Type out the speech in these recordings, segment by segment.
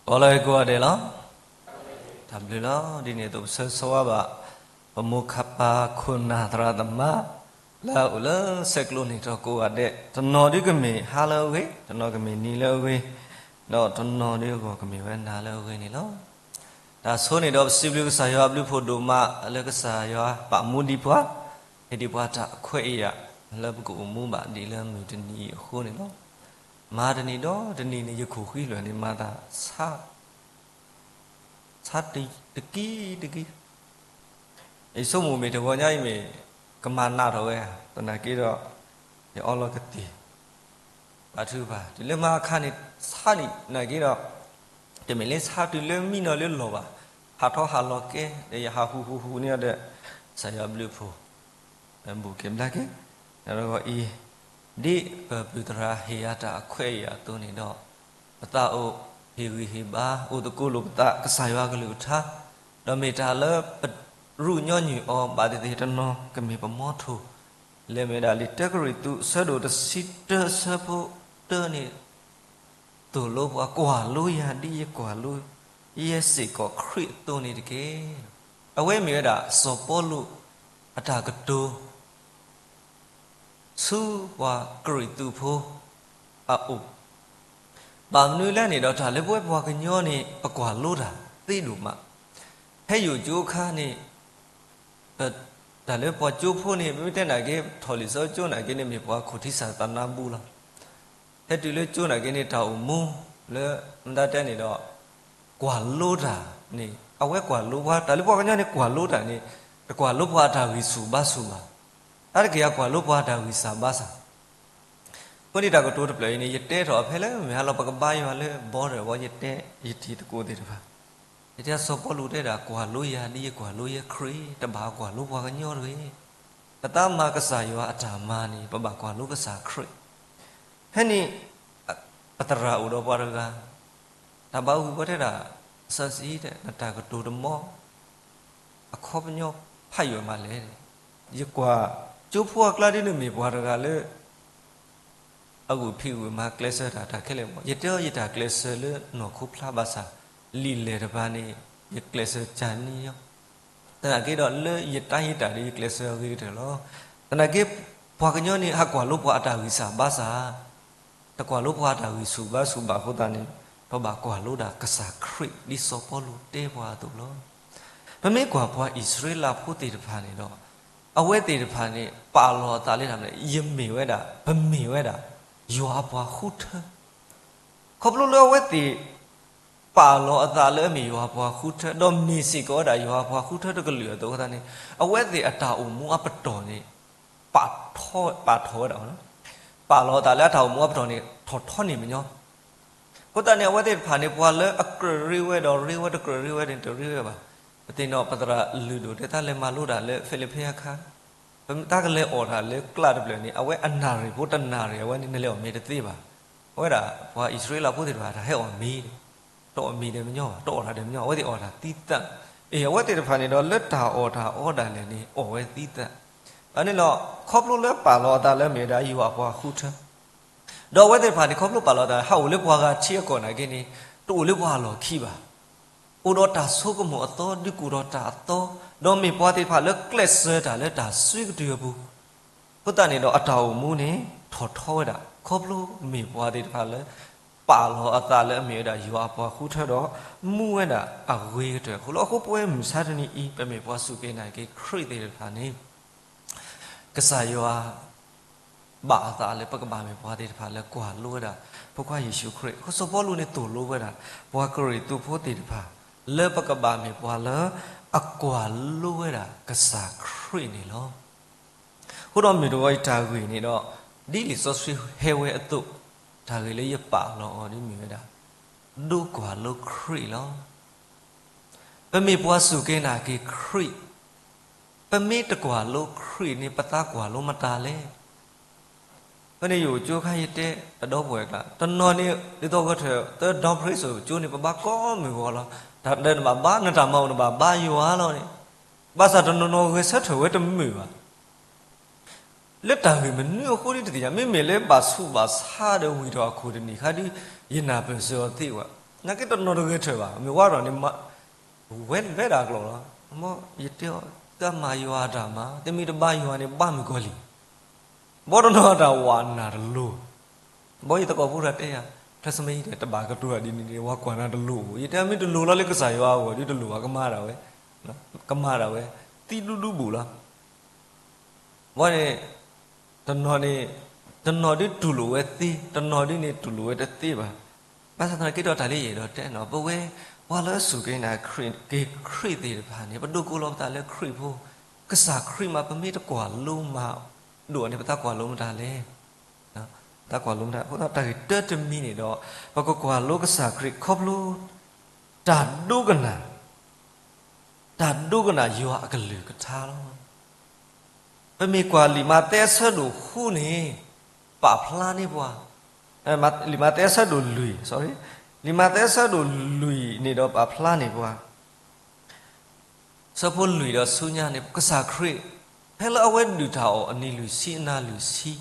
ဂီၤလၢအဂ့ၤကိးဂၤဒဲးလီၤ. တၢ်ဘျုးလီၤ. ဒ်န့ၣ်အသိး ပဆၢဂ့ၤဆၢဝါဘၣ် ပမိၢ်ခါပၢ်ခိၣ်နၢ်သရၣ်သမါ လၢအအိၣ်လၢဆဲးကျိးန့ၣ်ထီၣ်ကိးဂၤဒဲး, တနီၤဒုကမ့ၢ်ဟါလၢအဂ့ၤ, တနီၤကမ့ၢ်နံၤလၢအဂ့ၤ, ဒီးတနီၤဒုအဂီၢ်ကမ့ၢ်ဝဲနၤလၢအဂ့ၤန့ၣ်လီၤ. တၢ်ဆိန့ၣ်ဒီး ပစံးဘျုးကစၢ်ယွၤအဘျုးဖှိၣ်ဒိၣ်မး လၢကစၢ်ယွၤပာ်မူဒံးပှၤ, ဟ့ၣ်ဒံးပှၤတၢ်အခွဲးအယာ် လၢပကအိၣ်မူဘၣ်ဒံးလၢမုၢ်တနံၤအံၤအဃိန့ၣ်လီၤ. မၤတနံၤဒီးတနံၤန့ၣ် ယခိၣ်ဃံလွဲၢ်န့ၣ် မၤတၢ်ဆါ ဆါတကံတကံ. ယဆိကမိၣ်မ့ၢ်တဂီၤညါအံၤမ့ၢ် ကမၤနးထီၣ်ဝဲဧါ, သနာ်က့ဒီး ယအီလီၤကသံၣ် ဘါထုကဖၣ် တုၤလၢမၤအခါန့ၣ် ဆါဒံးနာ်က့ဒီး တမ့ၢ်လၢဆါတုၤလၢမံနီၤလၢလီၢ်ဘၣ်, ဟးထီၣ်ဟးလီၤကဲ ဒီးယဟးဟူးဟူးဟူးန့ၢ်အီၤဒီး ကစၢ်ယွၤအဘျုးအဖှိၣ် ဘူးက့ၤဘျါက့ၤ တၢ်ဂီၤအံၤ, ဒ်ပပုၢ်သရၣ်ဟ့ၣ်ယၤတၢ်အခွဲးအယာ်အသိးန့ၣ်ဒီး ပသးအိၣ်ဟ့ၣ်ဂံၢ်ဟ့ၣ်ဘါ အိၣ်သကိးလိာ်ပသး ကစၢ်ယွၤအကလုၢ်ကထါ, ဒီးမ့ၢ်တၢ်လၢပရူးညီနုၢ်အီၤဘၣ်သ့ၣ်သ့ၣ်တနီၤ ကမ့ၢ်ပမီထိၣ်, လၢမ့ၢ်ဝဲဒၣ်လံာ်တၢကရံၣ်သူး အဆၢဒိၣ်တဆံတၢ အဆၢဖိတၢန့ၣ် သိၣ်လိပှၤ ကွၢ်လိယၤဒ်ယကွၢ်လိယဲစ့ၢ်ကီးခရံာ်အသိးန့ၣ်တက့ၢ်. အဝဲမ့ၢ်ဝဲဒၣ် စီၤပီလူး အတၢ်ကတိၤ ဆူပှၤကရံၣ်သူးဖိအအိၣ်, ဘၣ်မနုၤလဲၣ်န့ၣ်ဒီး တၢ်လၢပဝဲပှၤကညီန့ၣ် ပကွၢ်လိတၢ်သ့ဒိၣ်မး, ဖဲယိာ်ကၠိအခါန့ၣ် တၢ်လၢပှၤကၠိဖိန့ၣ် မ့မ့ၢ်တဲနာ်က့ ထီၣ်လံာ်စီဆှံကၠိနာ်က့န့ၣ် မ့ၢ်ပှၤခိၣ်ထံစၢ်သးနါဘူလီၤ. ဖဲတုၤလၢကၠိနာ်က့န့ၣ် တၢ်အိၣ်မူလၢ မတၤတဲန့ၣ်ဒီး ကွၢ်လိတၢ်န့ၣ် အဝဲကွၢ်လိပှၤ တၢ်လၢပှၤကညီန့ၣ် ကွၢ်လိတၢ်န့ၣ် တကွၢ်လိပှၤအတၢ်ဂံၢ်ဆူၣ်ဘါဆူၣ်ဘၣ်, တၢ်တက့ၢ်အကွၢ်လိပှၤအတၢ်ဂံၢ်စၢ်ဘါစၢ်. အဃိန့ၣ်တၢ်ကတိၤတဖျၢၣ်အံၤန့ၣ် ယတဲထီၣ်အဖဲလၢမုၢ်ဟါလီၤ ပကဘါယွၤလၢ border ဝဲ ယတဲ ယတံၤသကိးသ့ၣ်တဖၣ်, ယတဲစီၤပီလူးတဲဒၣ် ကွၢ်လိယၤဒ်ယကွၢ်လိယဲခရံာ်, တဘၣ်ကွၢ်လိပှၤကညီတဂ့ၤ. ပသးမၤကစၢ်ယွၤအတၢ်မၤန့ၣ် ပဘၣ်ကွၢ်လိကစၢ်ခရံာ်. ဖဲန့ၣ် ပသရၣ်အိၣ်ဒီးပှၤတဂၤ, တၢ်ဘၣ်အုၣ်က့ၤပှၤတဲဒၣ် စီဆှံတဲ နတၢ်ကတိၤတမီ အခီပညီဖးယိၣ်မးလဲၣ်. ယကွၢ်ကၠိဖိအကျါဒ်န့ၣ်မ့ၢ်ပှၤတဂၤလၢ အဂုာ်ဖံးဂုာ်မၤကျဲးစၢးတၢ်တၢ်ခဲလၢာ်မး, ယတဲအီၤယတၢ်ကျဲးစၢးလၢနီၢ်ခိဖျါဘၣ်ဆၣ်, လံာ်လဲၢ်တဖၣ်န့ၣ် ယကျဲးစၢးကၢ်နံယီၤ, သနာ်က့ဒီးလၢယတၢ်ယတၢ်ဒီးယကျဲးစၢးအဂ့ၤကတၢၢ်လီၤ. သနာ်က့ ပှၤကညီန့ၣ်ဟးကွၢ်လိပှၤအတၢ်ဂံၢ်စၢ်ဘါစၢ် တကွၢ်လိပှၤအတၢ်ဂံၢ်ဆူၣ်ဘါဆူၣ်ဘၣ်အဃိသတးန့ၣ် ပဘၣ်ကွၢ်လိဒၣ်ကစၢ်ခရံာ် ဒ်စီၤပီလူးတဲပှၤအသိးလီၤ. ပမ့ၢ်ကွၢ်ပှၤအံၣ်စရ့လးဖိသ့ၣ်တဖၣ်န့ၣ်ဒီး အဝဲသ့ၣ်တဖၣ်န့ၣ် ပာ်လီၤအသးလၢတၢ်မနုၤလဲၣ်, ယမ့ၢ်ဝဲဒၣ် ပမ့ၢ်ဝဲဒၣ် ယွၤအပှၤဃုထၢ. ခီဖျိလၢအဝဲသ့ၣ် ပာ်လီၤအသးလၢအမ့ၢ်ယွၤအပှၤဃုထၢ ဒီးမ့ၢ်စ့ၢ်ကီးဝဲဒၣ်ယွၤအပှၤဃုထၢတကလုာ်အသိးအဃိသတးန့ၣ် အဝဲသ့ၣ်အတၢ်အိၣ်မူအပတီၢ်န့ၣ် ပာ်ထီၣ်ဝဲဒၣ်, ပာ်လီၤအသးလၢအတၢ်အိၣ်မူအပတီၢ်န့ၣ် ထီၣ်ထီန့ၢ်မညီ. အဃိသတးန့ၣ် အဝဲသ့ၣ်တဖၣ်န့ၣ် ပှၤလၢအကြၢးရ့ဝဲဒီးရ့ဝဲ တကြၢးရ့ဝဲန့ၣ် တရ့ဝဲဘၣ်. ပသ့ၣ်နီၣ်ပသရၣ်လုၢ်ဒိၣ်တဲ တၢ်လဲၤမၤလိတၢ်လၢ Philippines အခါ တၢ်ကလဲၤအီၣ်တၢ်လၢကျးတဖျၢၣ်န့ၣ် အဝဲအနၣ်ရံၣ်ဖိတနၣ်ရံၣ် အဝဲန့ၣ် နလဲၤအီၣ်မ့ၤတသ့ဘၣ်. အဝဲဒၣ် ပှၤအံၣ်စရ့လးဖိသ့ၣ်တဖၣ် တၢ်ဟဲအီၣ်မ့ၤ, တအီၣ်မ့ၤဒီးမညီဘၣ်, တအီၣ်တၢ်ဒီးမညီ, အဝဲသ့ၣ်အီၣ်တၢ်သံသး. အ့ၣ် အဝဲသ့ၣ်တဖၣ်န့ၣ်ဒီး လၢတၢ်အီၣ်တၢ်အီဒၣ်လဲာ်န့ၣ် အီၣ်ဝဲသံသး. အန့ၣ်လီၤ ခီဖျိလၢပာ်လီၤအသးလၢအမ့ၢ်ဝဲဒၣ်ယွၤအပှၤဃုထၢ ဒီးအဝဲသ့ၣ်တဖၣ်န့ၣ် ခီဖျိပာ်လီၤအသး ဟးအိၣ်လၢပှၤဂၤထံအကီၢ်နာ်က့န့ၣ် တအိၣ်လၢပှၤအလီၢ်ခံဘၣ်. အိၣ်ဒီးတၢ်ဆိကမိၣ်အသီ ဒုးကူၣ်ထီၣ်တၢ်အသီ, ဒီးမ့ၢ်ပှၤသ့ၣ်တဖၣ်လၢကျဲးစၢးတၢ်လၢတၢ်စုကတုၤအပူၤ. အဃိသတးန့ၣ်ဒီးအတၢ်အိၣ်မူန့ၣ် ထီၣ်ထီဝဲဒၣ် ခီဖျိမ့ၢ်ပှၤသ့ၣ်တဖၣ်လၢ ပာ်လီၤအသးလၢအမ့ၢ်ဝဲဒၣ်ယွၤအပှၤဃုထၢဒီး မူဝဲဒၣ်အဂ့ၤကတၢၢ်အဃိလီၤ. အဃိပဝဲမုၢ်ဆါတနံၤအံၤ ပမ့ၢ်ပှၤစူၢ်က့ၤနာ်က့ၤခရံာ်သ့ၣ်တဖၣ်န့ၣ် ကစၢ်ယွၤ ဘၣ်အသးလၢပကဘၣ်မ့ၢ်ပှၤသ့ၣ်တဖၣ်လၢကွၢ်လိဝဲဒၣ် ဖိခွါယ့ၣ်ၡူးခရံာ်. အဃိစီၤပီလူးန့ၣ်သိၣ်လိဝဲဒၣ် ပှၤကရံၣ်သူးဖိသ့ၣ်တဖၣ် လၢပကဘၣ်မ့ၢ်ပှၤလၢ အကွၢ်လိဝဲဒၣ်ကစၢ်ခရံာ်န့ၣ်လီၤ. အဃိဒီးမုၢ်တဂီၤအံၤတၢ်ဂ့ၢ်န့ၣ်ဒီး ဒ်လံာ်စီဆှံဟဲဝဲအသိး, တၢ်ဂ့ၢ်လၢယပာ်လီၤအီၤဒ်မ့ၢ်ဝဲဒၣ် ဒိကွၢ်လိခရံာ်လီၤ. ပမ့ၢ်ပှၤစူၢ်က့ၤနာ်က့ၤခရံာ်, ပမ့ၢ်တကွၢ်လိခရံာ်န့ၣ် ပသးကွၢ်လိမတၤလဲၣ်. ဖဲန့ၣ်ယအိၣ်ကၠိခါယတဲ အဒီပုၢ်ဝဲၢ်ကျါ တနီၤန့ၣ် ဒ်သိးကထၢၣ် သၢဒီဖရ့စိၣ်ကၠိန့ၣ် ပဘါကိးမုၢ်ဂီၤလီၤ. တၢ်ဒၢနဘၣ်ဘါ နတၢ်မၤအိၣ်နဘၣ်ဘါယွၤလီၤန့ၣ်, ဘၣ်ဆၣ်တနီၤနီၤဂဲၤဆၢထၢၣ်ဝဲတမုာ်ဘၣ်. လၢတၢ်ဂ့ၢ်မနုၤအဃိဒ်တသ့ၣ်ညါ, မ့မ့ၢ်လၢဘၣ်ဆူးဘၣ်ဆါဒီးဝံၤထီၣ်အခိၣ်တနံၣ်ခါဒ် ယနၢ်ပၢၢ်စၢၤအီၤသ့ဝဲ. နာ်က့တနီၤတဂဲၤထၢၣ်ဘၣ်, မ့ၢ်ဝဲဒီးန့ၣ် ဝဲဒၣ်ကျိာ်လီၤ. အမ့ၢ်ယတဲအီၤ တၢ်မၤယွၤအတၢ်မၤ, တမ့ၢ်တဘါယွၤန့ၣ် ဘါမုၣ်ကီၤလံၢ်, ဘီတနီၤတၢ်ဝးနၢ်တလိၤ, ဘီယသကိးဖိတၢ်တဲယၤ, ထၢစမ့ၢ်ယတဲတဘၣ်ကတိၤတၢ်ဒ်န့ၣ်န့ၣ် ဝၤကွၢ်နၤတလိၤ, ယတဲမ့ၢ်တလိၤလီၤလၢကစၢ်ယွၤအဂီၢ်ဒ်တလိၤဘၣ် ကမၤဒၣ်ဝဲ, ကမၤဒၣ်ဝဲ, သံဒူဒူဘူးလီၤ. ဘီန့ၣ် တနီၤန့ၣ် တနီၤဒ်တူၢ်လိာ်ဝဲသ့, တနီၤဒ်န့ၣ်တူၢ်လိာ်ဝဲတသ့ဘၣ်. ဘၣ်ဆၣ်သနာ်က့ဒီးတၢ်လၢယအဲၣ်ဒိးတဲန့ၣ် ပဝဲ ပှၤလၢအစူၢ်က့ၤနာ်က့ၤခရံာ်သ့ၣ်တဖၣ်န့ၣ် ပဒိးကိးလီၤပသးလၢခရံာ်ဖိ, ကစၢ်ခရံာ်မး ပမ့ၢ်တကွၢ်လိမၤဒိၣ်န့ၣ် ပသးကွၢ်လိမတၤလဲၣ်. ပသးကွၢ်လိမတၤ, အဃိသတးတၢ်ဂ့ၢ်တၢတမံၤန့ၣ်ဒီး ပကကွၢ်လိကစၢ်ခရံာ်ခီဖျိ တၢ်ဒိကနၣ် တၢ်ဒိကနၣ်ယွၤအကလုၢ်ကထါလီၤ. ပမ့ၢ်ကွၢ်လံာ်မးသဲအဆၢဒိၣ်ဃုန့ၣ် ပာ်ဖျါန့ၢ်ပှၤ, လံာ်မးသဲအဆၢဒိၣ်လွံၢ်, sorry, လံာ်မးသဲအဆၢဒိၣ်လွံၢ်န့ၣ်ဒီးပာ်ဖျါန့ၢ်ပှၤ ဆၢဖိလွံၢ်ဒီးဆူညါန့ၣ် ကစၢ်ခရံာ် ဖဲလၢအဝဲဒုၣ်တၢ်အီၣ်အနံၤလွံၢ်ဆံအနၤလွံၢ်ဆံ, ဒီး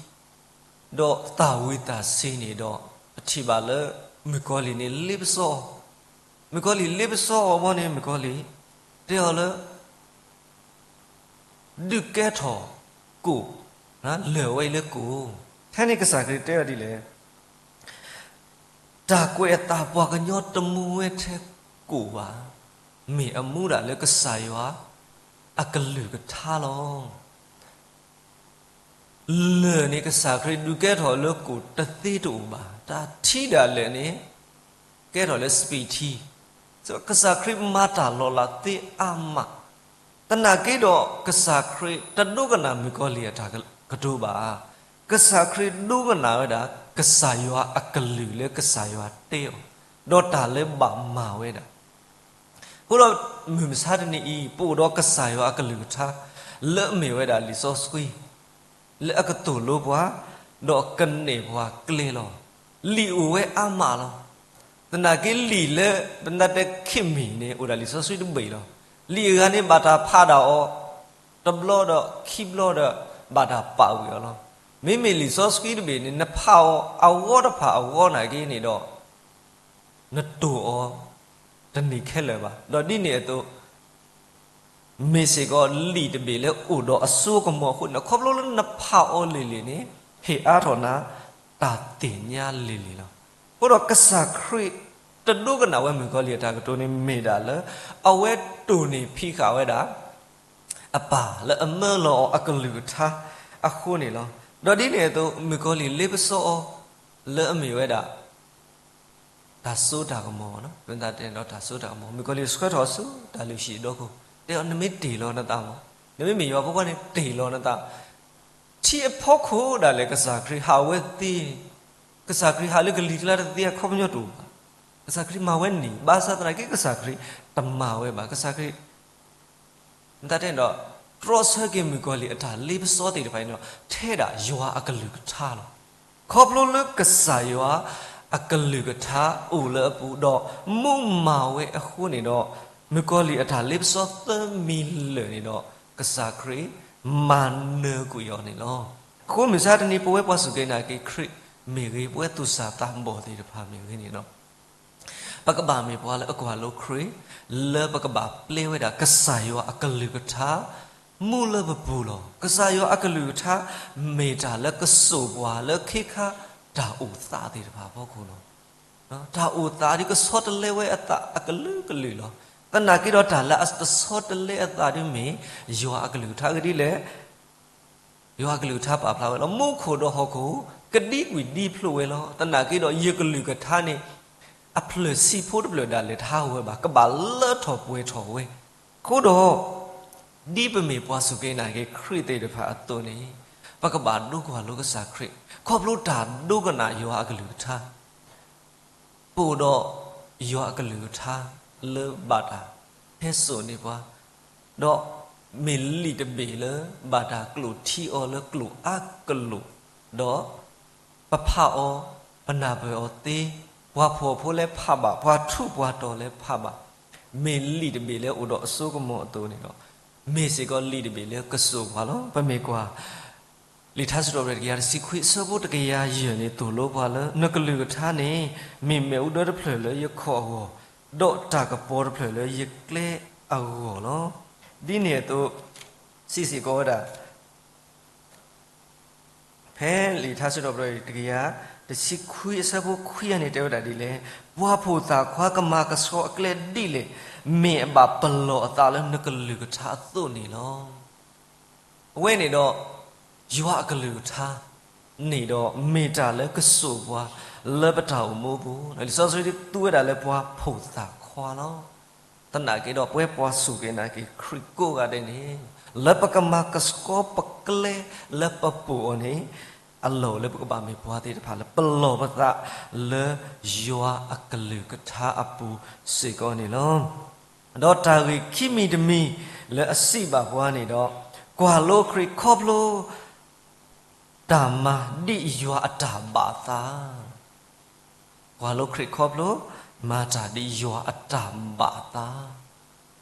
သၣ်ဝံၤသၣ်စ့ၤန့ၣ်ဒီး ပထံၣ်ဘၣ်လၢ မုၣ်ကီၤလံၢ်န့ၣ်လ့ပစီအီၤ, မုၣ်ကီၤလံၢ်လ့ပစီအီၤဘီန့ၣ် မုၣ်ကီၤလံၢ် တဲအီၤလၢ ဒုးကဲထီၣ်ကိၣ်, လၢၢ်ဝဲအံၤလၢကိၣ်, ဖဲန့ၣ်ကစၢ်ခရံာ်တဲအီၤဒ်လဲၣ်, တၢ်ကွဲးအသးပှၤကညီတမူဝဲထဲကိၣ်ဘၣ်, မ့ၢ်အမူဒၣ်လၢကစၢ်ယွၤအကလုၢ်ကထါလီၤ. လၢၢ်န့ၣ်ကစၢ်ခရံာ်ဒုးကဲထီၣ်လၢကိၣ်တသ့တအိၣ်ဘၣ်, တၢ်ထံဒၣ်လဲာ်န့ၣ် ကဲထီၣ်လၢစပံးထံ, ကစၢ်ခရံာ်မၤတၢ်လီၤလးသ့အါမး, သနာ်က့ဒီးကစၢ်ခရံာ်တဒိကနၣ်မုၣ်ကီၤလံၢ်အတၢ်ကတိၤဘၣ်, ကစၢ်ခရံာ်ဒိကနၣ်ဝဲဒၣ် ကစၢ်ယွၤအကလုၢ်လၢကစၢ်ယွၤတဲအီၤ, ဒီးတၢ်လၢဘၣ်မၤဝဲဒၣ် အဃိဒီး မုၢ်မဆါတနံၤအံၤ ပအိၣ်ဒီးကစၢ်ယွၤအကလုၢ်ကထါ လၢအမ့ၢ်ဝဲဒၣ်လံာ်စီဆှံ လၢအကသိၣ်လိပှၤ ဒီးကနဲၣ်ပှၤကျဲလီၤ. လံာ်အိၣ်ဝဲအါမးလီၤ. သနာ်က့လံာ်လၢ ပနၢ်တဲခံမံၤန့ၣ် အိၣ်ဒၣ်လံာ်စီဆှံတဘ့ၣ်လီၤ. လံာ်အဂၤန့ၣ်ဘၣ်တၢ်ဖးဒၣ်အီၤ တဘျီဒီးခံဘျီဒီး ဘၣ်တၢ်ပာ်ဝံၤအီၤလီၤ. မ့မ့ၢ်လံာ်စီဆှံတဘ့ၣ်န့ၣ် နဖးအီၤအဝီတဖၣ်အဝီနာ်က့န့ၣ်ဒီး နတိၢ်အီၤ တန့ၢ်ခဲလၢာ်ဘၣ်. ဒီးဒ်န့ၣ်အသိး မ့ၢ်စ့ၢ်ကီးလံာ်တဘ့ၣ်လၢအိၣ်ဒီးအစိကမီၤအဃိန့ၣ် ခီဖျိလၢနဖးအီၤလံၤလံၤန့ၣ် ဟ့ၣ်အါထီၣ်နၤ တၢ်သ့ၣ်ညါလံၤလံၤလီၤ. အဃိဒီးကစၢ်ခရံာ် တဒိကနၣ်ဝဲမုၣ်ကီၤလံၢ်အတၢ်ကတိၤန့ၣ် မ့ၢ်ဒၣ်လၢ အဝဲတိၢ်န့ၢ်ဖံးဃာ်ဝဲဒၣ် အပၢ်လၢအမၢလီၤအီၤအကလုၢ်ကထါအဃိန့ၣ်လီၤ. ဒီးဒ်န့ၣ်အသိး မုၣ်ကီၤလံၢ်လ့ပစီအီၤ လၢအမ့ၢ်ဝဲဒၣ် တၢ်စိတၢ်ကမီၤ, မ့ၢ်သးတဲဒီးတၢ်စိတၢ်ကမီၤ, မုၣ်ကီၤလံၢ်ဆှၢထီၣ်ဆူတၢ်လုၢ်ဟံၣ်အဒီခိၣ်, တဲအီၤ နမ့ၢ်တ့ၢ်လီၤနသးမး, နမ့ၢ်မ့ၢ်ယွၤဖိခွါန့ၣ် တ့ၢ်လီၤနသး, ထံအဖီခိၣ်ဒၣ်လဲာ် ကစၢ်ခရံာ်ဟးဝဲသ့, ကစၢ်ခရံာ်ဟးလၢကလံၤကျါတသ့အခီပညီတအိၣ်ဘၣ်. ကစၢ်ခရံာ်မၤဝဲန့ၣ် ဘၣ်ဆၣ်သနာ်က့ ကစၢ်ခရံာ်တမၤဝဲဘၣ်. ကစၢ်ခရံာ် မ့ၢ်သးတဲဒီး တြီဆၢက့ၤမုၣ်ကီၤလံၢ်အတၢ်လ့ပစီသ့ၣ်တဖၣ်န့ၣ်ဒီး ထဲဒၣ်ယွၤအကလုၢ်ကထါလီၤ. ခီဖျိလၢကစၢ်ယွၤအကလုၢ်ကထါအိၣ်လၢအပူၤဒီး မူမၤဝဲအဃိန့ၣ်ဒီး မုၣ်ကီၤလံၢ်အတၢ်လ့ပစီသၢမံၤလၢာ်န့ၣ်ဒီး ကစၢ်ခရံာ်မၤနၢၤကွံာ်အီၤန့ၣ်လီၤ. အဃိမုၢ်မဆါတနံၤ ပဝဲပှၤစူၢ်က့ၤနာ်က့ၤခရံာ်မ့ၢ်ဂ့ၤ, ပဝဲသူၣ်စၢ်သးဘီၣ်သ့ၣ်တဖၣ်မ့ၢ်ဂ့ၤန့ၣ်ဒီး ပကဘၣ်မ့ၢ်ပှၤလၢအကွၢ်လိခရံာ်, လၢပကဘၣ်ပျဲဝဲဒၣ်ကစၢ်ယွၤအကလုၢ်ကထါ မူလၢပပူၤလီၤ. ကစၢ်ယွၤအကလုၢ်ကထါ မ့ၢ်တၢ်လၢကစိာ်ပှၤလၢခ့ခါတၢ်အိၣ်သးသ့ၣ်တဖၣ်အဖီခိၣ်လီၤ. တၢ်အိၣ်သးဒ်ကဆီတလဲဝဲအသးအကလုာ်ကလုာ်လီၤ. သနာ်က့ဒီးတၢ်လၢအတဆီတလဲအသးဒ်မ့ၢ် ယွၤအကလုၢ်ကထါအဂ့ၢ်ဒ်လဲၣ် ယွၤအကလုၢ်ကထါပာ်ဖျါဝဲလီၤ. မူခိၣ်ဒီးဟီၣ်ခိၣ် ကဒံကွံာ်ဒံဖျိဝဲလီၤ. သနာ်က့ဒီးယကလုၢ်ကထါန့ၣ် အဖျၢၣ်ဆံးဖိတဖျၢၣ်ဒၣ်လဲာ်တဟးဂီၤဝဲဘၣ်, ကဘၣ်လၢထီၣ်ပှဲၤထီၣ်ဝဲ. အဃိဒီး ဒ်ပမ့ၢ်ပှၤစူၢ်က့ၤနာ်က့ၤခရံာ်သ့ၣ်တဖၣ်အသိးန့ၣ် ပကဘၣ်ဒိကွၢ်လိကစၢ်ခရံာ် ခီဖျိတၢ်ဒိကနၣ်ယွၤအကလုၢ်ကထါ ပအိၣ်ဒီးယွၤအကလုၢ်ကထါလၢဘၣ်တၢ်ဟဲစိာ်န့ၢ်ပှၤ, ဒီးမ့ၢ်လံာ်တဘ့ၣ်လၢဘၣ်တၢ်ကျိာ်ထံအီၤလၢကျိာ်အါကလုာ်, ဒီးပဖးအီၤ ပနၢ်ပၢၢ်အီၤသ့, ပှၤဖှီၣ်ဖိလဲၣ်ဖးဘၣ်, ပှၤထူးပှၤတီၤလဲၣ်ဖးဘၣ်, မ့ၢ်လံာ်တဘ့ၣ်လၢအိၣ်ဒီးအစိကမီၤအသိးန့ၣ်ဒီး, မ့ၢ်စ့ၢ်ကီးလံာ်တဘ့ၣ်လၢကစိာ်ပှၤလီၤ. ပမ့ၢ်ကွၢ် လံာ်ထါစံးထီၣ်ပတြၢၤတကယၤတဆံခွံအဆၢဖိတကယၤယဲၢ်န့ၣ် သိၣ်လိပှၤလၢ နကလုၢ်ကထါန့ၣ် မ့ၢ်မ့ၣ်အူဒၢတဖျၢၣ်လၢယခီၣ်အဂီၢ်, ဒီးတၢ်ကပီၤတဖျၢၣ်လၢယကျဲအဂီၢ်လီၤ. ဒ်န့ၣ်အသိး စံးစ့ၢ်ကီးဝဲဒၣ် ဖဲလံာ်ထါစံးထီၣ်ပတြၢၤတကယၤတဆံခွံအဆၢဖိခွံအံၤန့ၣ် တဲဝဲဒၣ်ဒ်လဲၣ်, ပှၤဖိၣ်သၣ်ခွါကမၤကဆှီအကျဲဒ်လဲၣ်, မ့ၢ်အဘၣ်ပလီၢ်အသးလၢနကလုၢ်ကထါအသိးန့ၣ်လီၤ. အဝဲန့ၣ်ဒီး ယွၤအကလုၢ်ကထါန့ၣ်ဒီး မ့ၢ်တၢ်လၢကစိာ်ပှၤလၢပတၢ်အိၣ်မူအပူၤ, လံာ်စီဆှံသူဝဲဒၣ်လၢပှၤဖိၣ်သၣ်ခွါလီၤ. သနာ်က့ဒီးပဝဲပှၤစူၢ်က့ၤနာ်က့ၤခရံာ်ကိးဂၤဒဲးန့ၣ် လၢပကမၤကဆှီပကျဲလၢပပိာ်အီၤန့ၣ် အလီၢ်လၢပကဘၣ်မ့ၢ်ပှၤသ့ၣ်တဖၣ်လၢပလီၢ်ပသးလၢယွၤအကလုၢ်ကထါအပူၤစ့ၢ်ကီးန့ၣ်လီၤ. ဒီးတၢ်ဂ့ၢ်ခံမံၤတမံၤလၢအစံးဘၣ်ပှၤန့ၣ်ဒီး ကွၢ်လိခရံာ်ခီဖျိ တၢ်မၤဒ်ယွၤအတၢ်ဘၣ်အသး, ကွၢ်လိခရံာ်ခီဖျိ မၤတၢ်ဒ်ယွၤအတၢ်ဘၣ်အသး.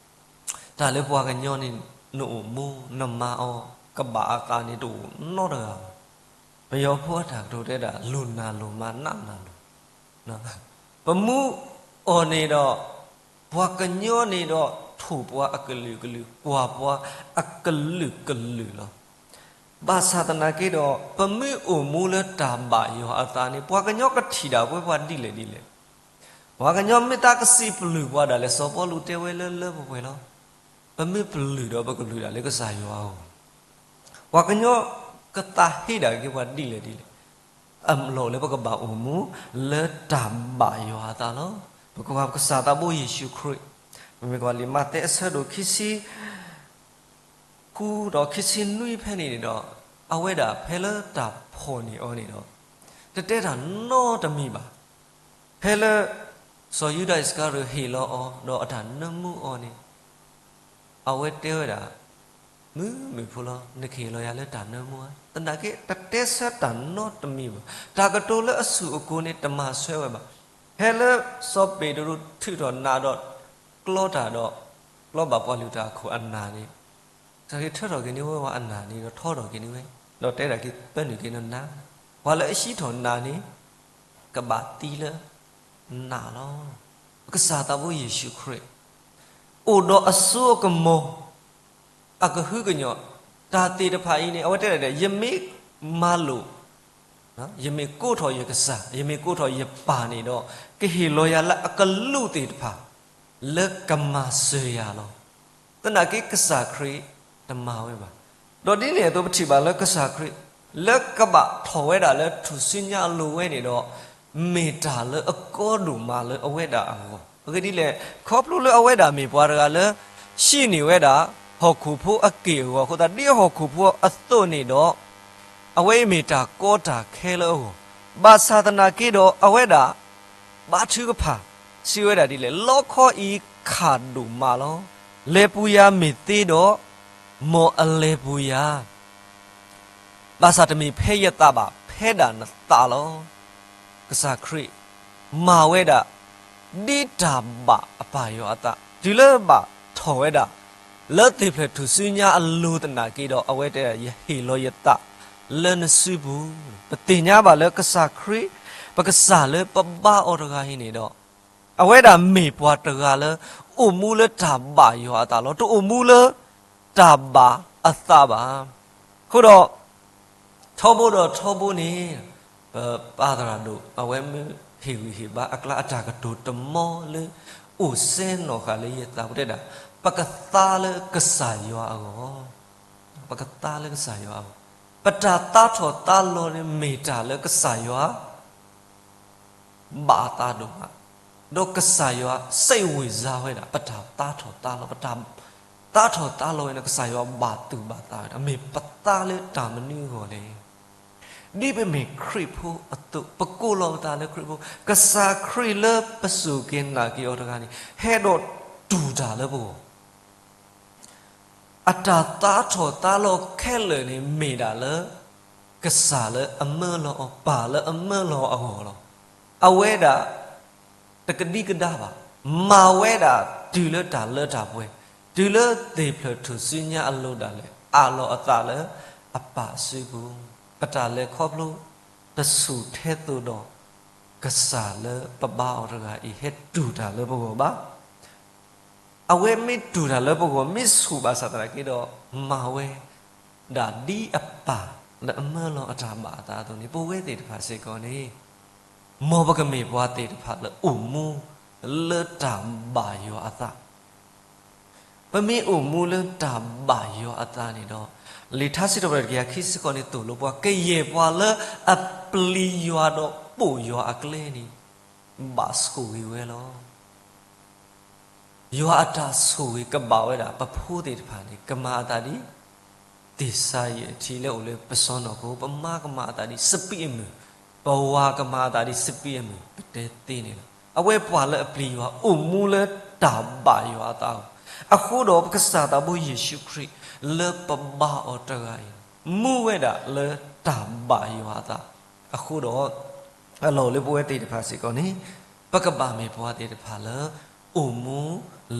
တၢ်လၢပှၤကညီန့ၣ် နအိၣ်မူ နမၤအီၤ ကဘၣ်အသးန့ၣ်တအိၣ်နီတဂၤဘၣ်. ပယီၤဖိအတၢ်ကတိၤတဲဒၣ် လူၤနၤလူၤမၤနးနၤလူၤ ပမူအီၤန့ၣ်ဒီး ပှၤကညီန့ၣ်ဒီး ထိၣ်ပှၤအကလုာ်ကလုာ် ကွၢ်ပှၤအကလုာ်ကလုာ်လီၤ. ဘၣ်ဆၣ်သနာ်က့ဒီး ပမ့ၢ်အိၣ်မူလၢတၢ်ဘၣ်ယွၤအသးန့ၣ် ပှၤကညီကထံၣ်ဒၣ်ပဝဲပှၤဒ်လဲၣ်ဒ်လဲၣ်. ပှၤကညီမ့ၢ်တၢ်ကစံးပျုၢ်ပှၤဒၣ်လဲာ် စီၤပီလူးတဲဝဲလၢလၢပှဲၤပှဲၤလီၤ. ပမ့ၢ်ပျုၢ်ဒီးပကပျုၢ်ဒၣ်လၢကစၢ်ယွၤအဂီၢ် ပှၤကညီကသးဟ့ဒၣ်က့ၤပှၤဒ်လဲၣ်ဒ်လဲၣ်. အလီၢ်လၢပကဘၣ်အိၣ်မူလၢတၢ်ဘၣ်ယွၤအသးလီၤ. ပကကွၢ်ကစၢ်သးဘိယ့ၣ်ၡူးခရံာ်, ပမ့ၢ်ကွၢ်လံာ်မးသဲအဆၢဒိၣ်ခံဆံဃုဒီးခံဆံနွံဖဲန့ၣ်န့ၣ်ဒီး အဝဲဒၣ်ဖဲလၢတၢ်ဖီၣ်န့ၢ်အီၤန့ၣ်ဒီး တတဲတၢ်နီတမံၤဘၣ်. ဖဲလၢ စီၤယူဒၤအံၣ်စကၤရံၤဟ့ၣ်လီၤအီၤ ဒီးအတၢ်နၢမူအီၤန့ၣ် အဝဲတဲဝဲဒၣ်, မုၢ်မုၢ်ဖိလီၤ နကဟ့ၣ်လီၤယၤလၢတၢ်နၢမူဧါ. သနာ်က့ တတဲဆၢတၢ်နီတမံၤဘၣ်. တၢ်ကတိၤလၢအဆူၣ်အကိၤန့ၣ် တမၤဆၢဝဲဘၣ်. ဖဲလၢစီၤပ့းတရူးထုးထီၣ်နးဒီး ကျီတၢ်ဒီး ကျီဘၣ်ပှၤလုၢ်တၢ်အခိၣ်အနၢ်န့ၣ် ကစၢ်ခရံာ်ထၢထီၣ်က့ၤန့ၢ်ဝဲပှၤအနၢ်န့ၣ်ဒီးထီထီၣ်က့ၤန့ၢ်ဝဲ, ဒီးတဲဒၣ်က့ၤပၢနုာ်က့ၤနနး, ပှၤလၢအဟံးထီၣ်နးန့ၣ် ကဘၣ်သံလၢနးလီၤ. ပကစၢ်သးဘိယ့ၣ်ၡူးခရံာ် အိၣ်ဒီးအစိအကမီၤ အကဟုကညီၢ် တၢ်သ့ၣ်တဖၣ်အံၤန့ၣ် အဝဲတဲဒၣ်ဒ် ယမ့ၢ်မၤလိာ် ယမ့ၢ်ကိးထီၣ်ယကစၢ် ယမ့ၢ်ကိးထီၣ်ယပၢ်န့ၣ်ဒီး ကဟ့ၣ်လီၤယၤလၢအကလူးသ့ၣ်တဖၣ် လၢကမၤစၢၤယၤလီၤ. သနာ်က့ကစၢ်ခရံာ်တမၤဝဲဘၣ်. ဒီးဒ်န့ၣ်အသိးပထံၣ်ဘၣ်လၢကစၢ်ခရံာ် လၢကဘၣ်ထီၣ်ဝဲဒၣ်လၢထူၣ်စုညါအလိၤဝဲန့ၣ်ဒီး မ့ၢ်တၢ်လၢအကီဒိၣ်မးလၢအဝဲဒၣ်အဂီၢ်. အဂ့ၢ်ဒ်လဲၣ်, ခီဖျိလၢအဝဲဒၣ်မ့ၢ်ပှၤတဂၤလၢ ဟံးန့ၢ်ဝဲဒၣ် ဟီၣ်ခိၣ်ဖိအက့ၢ်အဂီၤအဃိသတး ဒ်ဟီၣ်ခိၣ်ဖိအသိးန့ၣ်ဒီး အဝဲအံၤမ့ၢ်တၢ်ကီတၢ်ခဲလၢအဂီၢ်, ဘၣ်ဆၣ်သနာ်က့ဒီး အဝဲဒၣ် ဘါထုကဖၣ် စံးဝဲဒၣ်ဒ်လဲၣ်, လီခီအံၤခၣ်ဒိၣ်မးလီၤ. လဲၤပူၤယၤမ့ၢ်သ့ဒီး မ်အလဲၤပူၤယၤ ဘၣ်ဆၣ်တမ့ၢ်ဖဲယသးဘၣ် ဖဲဒၣ်နသးလီၤ. ကစၢ်ခရံာ် မၤဝဲဒၣ် ဒ်တၢ်ဘၣ်အပၢ်ယွၤအသး တုၤလၢဘၣ်ထီၣ်ဝဲဒၣ် လၢသ့ၣ်ဖျၢၣ်ထူၣ်စုညါအလိၤသနာ်က့ဒီး အဝဲတဲဒၣ် ယဟ့ၣ်လီၤယသးလၢနစုပူၤ. ပသ့ၣ်ညါဘၣ်လၢကစၢ်ခရံာ် ပကစၢ်လၢပဘါအီၤတဂၤအံၤန့ၣ်ဒီး အဝဲဒၣ်မ့ၢ်ပှၤတဂၤလၢ အိၣ်မူလၢတၢ်ဘၣ်ယွၤအသးလီၤ. တအိၣ်မူလၢတၢ်ဘၣ်အသးဘၣ်. အဃိဒီး ထီဘိဒီးထီဘိန့ၣ် ပပၢ်သရၣ်ဒိၣ် အဝဲမ့ၢ်ဟ့ၣ်ဂံၢ်ဟ့ၣ်ဘါအကျါ အတၢ်ကတိၤတမီလၢ အိၣ်စဲနီၣ်ဃာ်လၢယသးပူၤတဲဒၣ်, ပကသါလၢကစၢ်ယွၤအဂီၢ်, ပကသါလၢကစၢ်ယွၤအဂီၢ်, ပတၢ်သါထီၣ်သါလီၤန့ၣ် မ့ၢ်တၢ်လၢကစၢ်ယွၤ ဘၣ်အသးဒိၣ်မး, ဒီးကစၢ်ယွၤစံးဝံၤစါဝဲဒၣ် ပတၢ်သါထီၣ်သါလီၤ, ပတၢ်သါထီၣ်သါလီၤဝဲန့ၣ် ကစၢ်ယွၤဘၣ်သူၣ်ဘၣ်သးဝဲဒၣ်, မ့ၢ်ပသါလၢတၢ်မနုၤအဂီၢ်လဲၣ်. ဒ်ပမ့ၢ်ခရံာ်ဖိအသိး, ပကိးလီၤပသးလၢခရံာ်ဖိ, ကစၢ်ခရံာ်လၢပစူၢ်က့ၤနာ်က့ၤအီၤတဂၤန့ၣ် ဟဲဒီးတူၢ်တၢ်လၢပဂီၢ် အတၢ်သါထီၣ်သါလီၤခဲလၢာ်န့ၣ် မ့ၢ်ဒၣ်လၢ ကစၢ်လၢအမၢလီၤအီၤ, ပၢ်လၢအမၢလီၤအီၤအဂီၢ်လီၤ. အဝဲဒၣ် တကဒံကဒါဘၣ်, မၤဝဲဒၣ်တုၤလၢတၢ်လၢတၢ်ပှဲၤ, တုၤလၢသ့ၣ်ဖျၢၣ်ထူၣ်စုညါအလိၤဒၣ်လဲာ် အးလီၤအသးလၢအပၢ်အစုပူၤ ပတၢ်လဲၤခီဖျိတဆူၣ်ထဲသိးဒီး ကစၢ်လၢပဘါအီၤတဂၤအံၤ ဟဲတူၢ်တၢ်လၢပဂီၢ်ဘၣ်. အဝဲမ့ၢ်တူၢ်တၢ်လၢပဂီၢ် မ့ၢ်ဆူၣ်ဘၣ်ဆၣ်သနာ်က့ဒီး မၤဝဲဒၣ်ဒ်အပၢ်လၢအမၢလီၤအတၢ်ဘၣ်အသးအသိးန့ၣ် ပဝဲသ့ၣ်တဖၣ်စ့ၢ်ကီးန့ၣ် မ်ပကမ့ၢ်ပှၤသ့ၣ်တဖၣ်လၢအိၣ်မူလၢတၢ်ဘၣ်ယွၤအသး. ပမ့ၢ်အိၣ်မူလၢတၢ်ဘၣ်ယွၤအသးန့ၣ်ဒီး လံာ်ထါစံးထီၣ်ပတြၢၤတကယၤခံဆံဃိးန့ၣ် သိၣ်လိပှၤ ကယဲၢ်ပှၤလၢအပျံၤယွၤဒီးပိာ်ယွၤအကျဲန့ၣ် ဘၣ်ဆိၣ်ဂ့ၤဝဲလီၤ. ယွၤအတၢ်ဆိၣ်ဂ့ၤကဘၣ်ဝဲဒၣ် ပဖိသ့ၣ်တဖၣ်န့ၣ် ကမၤအသးဒ် သ့ၣ်စၤယံးအထံလၢအိၣ်လၢပစီၢ်နီၤခိ, ပမါကမၤအသးဒ်စပံးအမုၢ်, ပဝၤကမၤအသးဒ်စပံးအမုၢ်, ပတဲသ့န့ၣ်လီၤ. အဝဲပှၤလၢအပျံၤယွၤ အိၣ်မူလၢတၢ်ဘၣ်ယွၤအသးအဃိ, အဃိဒီးပကစၢ်သးဘိယ့ၣ်ၡူးခရံာ် လၢပဘါအီၤတဂၤအံၤ မူဝဲဒၣ်လၢတၢ်ဘၣ်ယွၤအသးအဃိဒီး အလီၢ်လၢပဝဲသ့ၣ်တဖၣ်စ့ၢ်ကီးန့ၣ် ပကဘၣ်မ့ၢ်ပှၤသ့ၣ်တဖၣ်လၢ အိၣ်မူ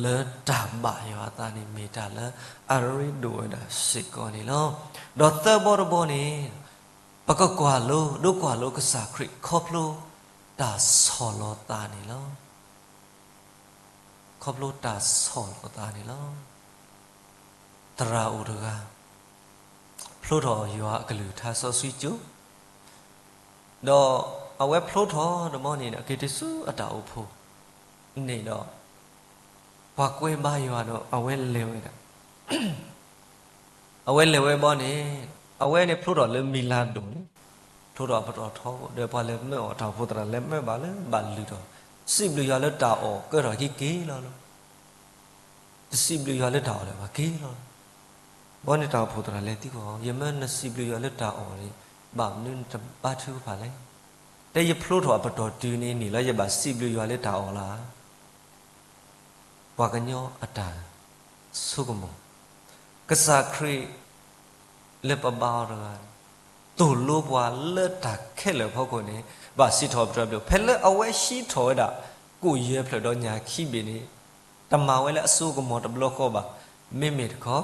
လၢတၢ်ဘၣ်ယွၤအသးန့ၣ် မ့ၢ်တၢ်လၢအရ့ဒိၣ်ဝဲဒၣ်စ့ၢ်ကီးန့ၣ်လီၤ. ဒီးသၢဘီတဘီန့ၣ် ပကကွၢ်လိ ဒိကွၢ်လိကစၢ်ခရံာ် ခီဖျိတၢ်ဆီၣ်လီၤသးန့ၣ်လီၤ. ခီဖျိတၢ်ဆီၣ်လီၤသးန့ၣ်လီၤ. သရၣ်အိၣ်တဂၤ ဖျိထီၣ်ယွၤအကလုၢ်ကထါစီဆှံကၠိ, ဒီးအဝဲဖျိထီၣ်တဘျီန့ၣ်ဒီး က့ၤတုၤဆူအတၢ်အိၣ်ဖှိၣ်န့ၣ်ဒီး ပှၤကွဲဘါယွၤဒီး အဝဲလဲၤဝဲဒၣ် အဝဲလဲၤဝဲဘီန့ၣ် အဝဲန့ၣ်ဖျိထီၣ်လၢမံၤလၤဒိၣ်န့ၣ်, ဖျိထီၣ်အပတီၢ်ထီဘိ ဒီးပှၤလဲၤမၢအီၤ တၢ်အိၣ်ဖှိၣ်သရၣ်လဲၤမၢဘၣ်လၢဘၣ်လုၢ်ထီၣ်, စံးဘျုးယွၤလၢတၢ်အီၣ် ကဲထီၣ်ခံက့ၤလီၤလီၤ. တစံးဘျုးယွၤလၢတၢ်အီၣ်လၢၤဘၣ် က့ၤလီၤလီၤ. ဘီန့ၣ်တၢ်အိၣ်ဖှိၣ်သရၣ်လဲၤသံကွၢ်အီၤ, ယမၢနစံးဘျုးယွၤလၢတၢ်အီၣ်န့ၣ် ဘၣ်မနုၤနတဘါထုကဖၣ်လဲၣ်. တဲယဖျိထီၣ်အပတီၢ်တုၤန့ၣ်န့ၣ်လီၤ ယဘၣ်စံးဘျုးယွၤလၢတၢ်အီၣ်လီၤ. ပှၤကညီအတၢ်ဆိကမိၣ်, ကစၢ်ခရံာ်လၢပဘါအီၤတဂၤန့ၣ် သိၣ်လိပှၤလၢတၢ်ခဲလၢာ်အဖီခိၣ်န့ၣ် ဘၣ်စံးထီၣ်ပတြၢၤအဘျုး, ဖဲလၢအဝဲဟံးထီၣ်ဝဲဒၣ် ကိၣ်ယဲၢ်ဖျၢၣ်ဒီးညၣ်ခံဘ့ၣ်န့ၣ် တမၤဝဲလၢအစိကမီၤတဘျီဃီဘၣ်. မ့မ့ၢ်တခီ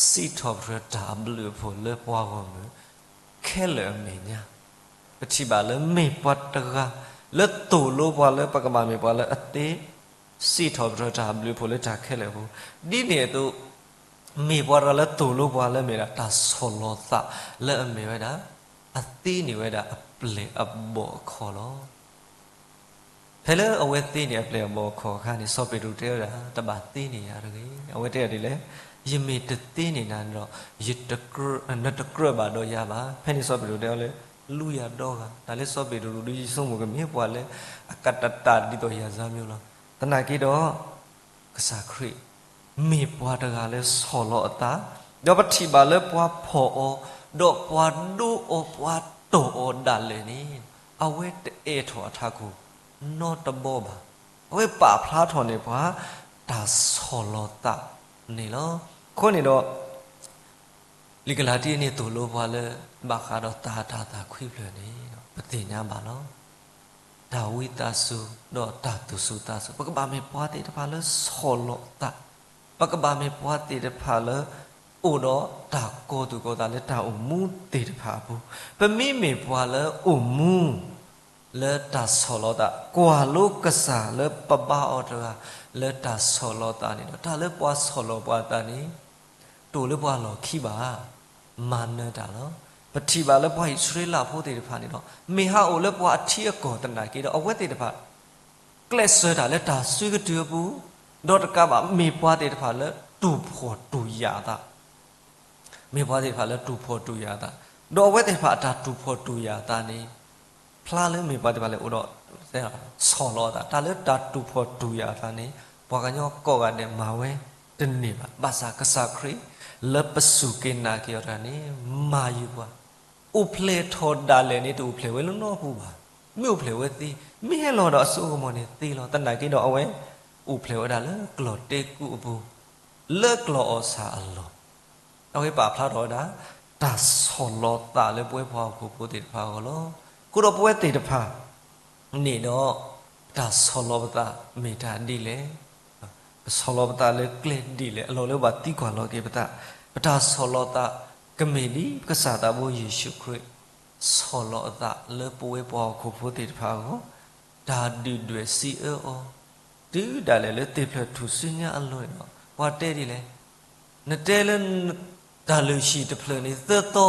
စံးထီၣ်ပတြၢၤတၢ်အဘျုးအဖှိၣ်လၢပှၤဂီၢ်မုၢ် ခဲလၢာ်အမဲာ်ညါ, ပထံၣ်ဘၣ်လၢမ့ၢ်ပှၤတဂၤ လၢသိၣ်လိပှၤလၢပကဘၣ်မ့ၢ်ပှၤလၢအသ့ စံးထီၣ်ပတြၢၤတၢ်အဘျုးအဖှိၣ်လၢတၢ်ခဲလၢာ်အပူၤ, ဒ်န့ၣ်အသိး မ့ၢ်ပှၤတဂၤလၢသိၣ်လိပှၤလၢမ့ၢ်ဒၣ်တၢ်ဆီၣ်လီၤသးလၢအမ့ၢ်ဝဲဒၣ် အသ့န့ၢ်ဝဲဒၣ်အပျဲၢ်အဘီၣ်အခီၣ်လီၤ. ဖဲလၢအဝဲသ့န့ၢ်အပျဲၢ်အဘီၣ်အခီၣ်အခါန့ၣ် စီၤပ့းတရူးတဲဝဲဒၣ် တဘၣ်သ့န့ၢ်ယၤတဂ့ၤ. အဝဲတဲဒၣ်ဒ်လဲၣ်, ယမ့ၢ်တသ့န့ၢ်နၤန့ၣ်ဒီး နတကြၢးဘၣ်ဒီးယၤဘၣ်. ဖဲန့ၣ်စီၤပ့းတရူးတဲအီၤလၢ လူယၤဒီဂၤ, တၢ်လၢစီၤပ့းတရူးဒ်ယဆိကမိၣ်ကမ့ၢ်ပှၤလၢအကတၢၢ်တၢ်ဒ်သိးယၤစၢ်မၠိလီၤ. သနာ်က့ဒီး ကစၢ်ခရံာ် မ့ၢ်ပှၤတဂၤလၢဆီၣ်လီၤအသး, ဒီးပထံၣ်ဘၣ်လၢပှၤဖီၣ်အီၤ, ဒီးပှၤဒိအီၤ, ပှၤတီၢ်အီၤဒၣ်လဲာ်န့ၣ် အဝဲတအဲၣ်ထီၣ်အထးခိၣ်နီတဘီဘၣ်. အဝဲပာ်ဖျါထီၣ်န့ၢ်ပှၤ တၢ်ဆီၣ်လီၤသးန့ၣ်လီၤ. အဃိန့ၣ်ဒီး လံာ်ကလၤတံန့ၣ်သိၣ်လိပှၤလၢ ဘၣ်ဃးဒီးတၢ်တၤသၣ်ခွံဖျၢၣ်န့ၣ် ပသ့ၣ်ညါဘၣ်လီၤ. တၢ်ဝံသးစူၤ ဒီးတၢ်သူၣ်စူၤသးစူၤ, ပကဘၣ်မ့ၢ်ပှၤသ့ၣ်တဖၣ်လၢဆီၣ်လီၤသး, ပကဘၣ်မ့ၢ်ပှၤသ့ၣ်တဖၣ်လၢ အိၣ်ဒီးတၢ်ကီၤသူၣ်ကီၤသးလၢတၢ်အိၣ်မူသ့ၣ်တဖၣ်အပူၤ, ပမ့မ့ၢ်ပှၤလၢအိၣ်မူ လၢတၢ်ဆီၣ်လီၤသး, ကွၢ်လိကစၢ်လၢပဘါအီၤတဂၤ လၢတၢ်ဆီၣ်လီၤသးန့ၣ်ဒီး တၢ်လၢပှၤဆီၣ်လီၤပှၤသးန့ၣ် တအိၣ်လၢပှၤလီၢ်ခံဘၣ်, မၤနၢၤတၢ်လီၤ. ပထံၣ်ဘၣ်လၢပှၤအံၣ်စရ့လးဖိသ့ၣ်တဖၣ်န့ၣ်ဒီး မ့ၢ်ဟးအိၣ်လၢပှၤအထံအကီၢ်သနာ်က့ဒီး အဝဲသ့ၣ်တဖၣ် ကျဲးစၢးတၢ်လၢတၢ်စုကတုၤအပူၤ, ဒီးတကးဘၣ် မ့ၢ်ပှၤသ့ၣ်တဖၣ်လၢတူၢ်ဖှီၣ်တူၢ်ယာ်အသး မ့ၢ်ပှၤသ့ၣ်တဖၣ်လၢတူၢ်ဖှီၣ်တူၢ်ယာ်အသး, ဒီးအဝဲသ့ၣ်တဖၣ်အတၢ်တူၢ်ဖှီၣ်တူၢ်ယာ်အသးန့ၣ် ဖျါလၢမ့ၢ်ပှၤသ့ၣ်တဖၣ်လၢအိၣ်ဒီး ဆီၣ်လီၤအသး, တၢ်လၢတၢ်တူၢ်ဖှီၣ်တူၢ်ယာ်အသးန့ၣ် ပှၤကညီကိးဂၤဒဲးမၤဝဲတန့ၢ်ဘၣ်. ဘၣ်ဆၣ်ကစၢ်ခရံာ် လၢပစူၢ်က့ၤနာ်က့ၤအီၤတဂၤန့ၣ် မၤယုၤပှၤ, အိၣ်ဖျဲၣ်ထီၣ်ဒၣ်လဲာ်န့ၣ် တအိၣ်ဖျဲၣ်ဝဲလၢနီၢ်ပူၤဘၣ်. မ့ၢ်အိၣ်ဖျဲၣ်ဝဲသ့, မ့ၢ်ဟဲလီၤဒီးအစိကမီၤန့ၣ်သ့လီၤ. သနာ်က့ဒီးအဝဲ အိၣ်ဖျဲၣ်ဝဲဒၣ်လၢကျီၢ်တဲကူအပူၤ, လၢကျီၢ်အီၣ်ဆၣ်အလီၢ် အဝဲပာ်ဖျါထီၣ်ဝဲဒၣ် တၢ်ဆီၣ်လီၤသးလၢပဝဲပှၤဟီၣ်ခိၣ်ဖိသ့ၣ်တဖၣ်အဂီၢ်လီၤ. အဃိဒီးပဝဲသ့ၣ်တဖၣ်န့ၣ်ဒီး တၢ်ဆီၣ်လီၤပသးမ့ၢ်တၢ်ဒ်လဲၣ်, ပဆီၣ်လီၤပသးလၢကျဲဒ်လဲၣ်, အလီၢ်လၢပဘၣ်သံကွၢ်လီၤက့ၤပသး, ပတၢ်ဆီၣ်လီၤသးကမ့ၢ်ဒ်ပကစၢ်သးဘိယ့ၣ်ၡူးခရံာ် ဆီၣ်လီၤအသးလၢပဝဲပှၤဟီၣ်ခိၣ်ဖိသ့ၣ်တဖၣ်အဂီၢ်, တၢ်ဒုၣ်ဒွဲၣ်စံးအၢအီၤ, တုၤဒၣ်လဲာ်လၢသ့ၣ်ဖျၢၣ်ထူၣ်စုညါအလိၤန့ၣ်ဒီး ပှၤတဲဒ်လဲၣ်, နတဲလၢ တၢ်လုၢ်ဟံၣ်တဖျၢၣ်န့ၣ်သၢသီ,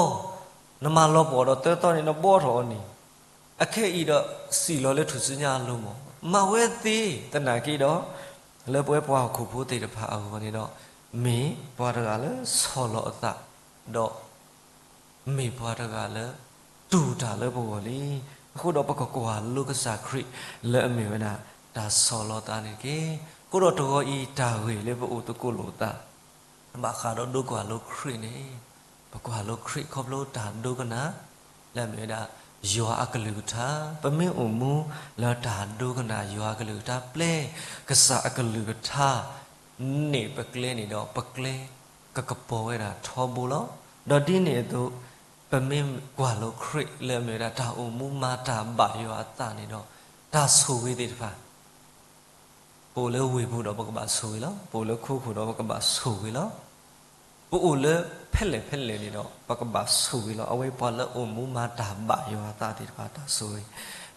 နမၤလီၤပှီၢ်ဒီးသၢသီန့ၣ် နဘှီထီၣ်အီၤန့ၣ်, အခဲအံၤဒီးစံၣ်လီၤလၢထူၣ်စုညါအလိၤမး, မၤဝဲသ့, သနာ်က့ဒီး လၢပဝဲပှၤဟီၣ်ခိၣ်ဖိသ့ၣ်တဖၣ်အဂီၢ်န့ၣ်ဒီး မ့ၢ်ပှၤတဂၤလၢဆီၣ်လီၤအသး, ဒီး မ့ၢ်ပှၤတဂၤလၢ တူၢ်တၢ်လၢပဂီၢ်လံ. အဃိဒီးပကကွၢ်လိကစၢ်ခရံာ်လၢအမ့ၢ်ဝဲဒၣ် တၢ်ဆီၣ်လီၤသးန့ၣ်တက့ၢ်. အဃိဒီးတဂီၤအံၤတၢ်ဂ့ၢ်လၢပအိၣ်သကိးလိာ်သး ဘၣ်ဃးဒီးဒိကွၢ်လိခရံာ်န့ၣ်, ပကွၢ်လိခရံာ်ခီဖျိတၢ်ဒိကနၣ် လၢအမ့ၢ်ဝဲဒၣ် ယွၤအကလုၢ်ကထါ, ပမ့ၢ်အိၣ်မူလၢတၢ်ဒိကနၣ်ယွၤအကလုၢ်ကထါ ပျဲကစၢ်အကလုၢ်ကထါ န့ၣ်ပကျဲန့ၣ်ဒီး ပကျဲကကပီၤဝဲဒၣ်ထီဘိလီၤ. ဒီးဒ်န့ၣ်အသိး ပမ့ၢ်ကွၢ်လိခရံာ်လၢအမ့ၢ်ဝဲဒၣ် တၢ်အိၣ်မူမၤတၢ်ဘၣ်ယွၤအသးန့ၣ်ဒီး တၢ်ဆိၣ်ဂ့ၤသ့ၣ်တဖၣ် ပအိၣ်လၢဝ့ၢ်ပူၤဒီးပကဘၣ်ဆိၣ်ဂ့ၤလီၤ. ပအိၣ်လၢခိခိၣ်ဒီးပကဘၣ်ဆိၣ်ဂ့ၤလီၤ. ပအိၣ်လၢဖဲလဲၣ်ဖဲလဲၣ်န့ၣ်ဒီး ပကဘၣ်ဆိၣ်ဂ့ၤလီၤ. အဝဲပှၤလၢအိၣ်မူမၤတၢ်ဘၣ်ယွၤအသးသ့ၣ်တဖၣ်တၢ်ဆိၣ်ဂ့ၤ,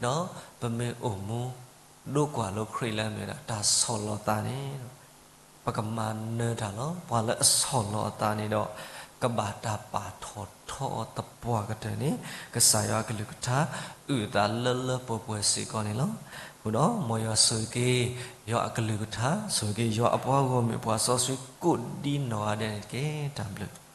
ဒီးပမ့ၢ်အိၣ်မူ ဒိကွၢ်လိခရံာ်လၢအမ့ၢ်ဝဲဒၣ် တၢ်ဆီၣ်လီၤသးန့ၣ် ပကမၤနၢၤတၢ်လီၤ. ပှၤလၢအဆီၣ်လီၤအသးန့ၣ်ဒီး ကဘၣ်တၢ်ပာ်ထီၣ်ထီအီၤသပှၢ်ကတၢၢ်န့ၣ် ကစၢ်ယွၤအကလုၢ်ကထါ အုၣ်အသးလၢလၢပှဲၤပှဲၤစ့ၢ်ကီးန့ၣ်လီၤ. အဃိဒီးမ်ယွၤဆိၣ်ဂ့ၤက့ၤ ယွၤအကလုၢ်ကထါ, ဆိၣ်ဂ့ၤက့ၤ ယွၤအပှၤဂီၢ်မုၢ်ပှၤစီဆှံကိးဒ်နီၢ်ဂၤဒဲးန့ၣ်တက့ၢ်. တၢ်ဘျုး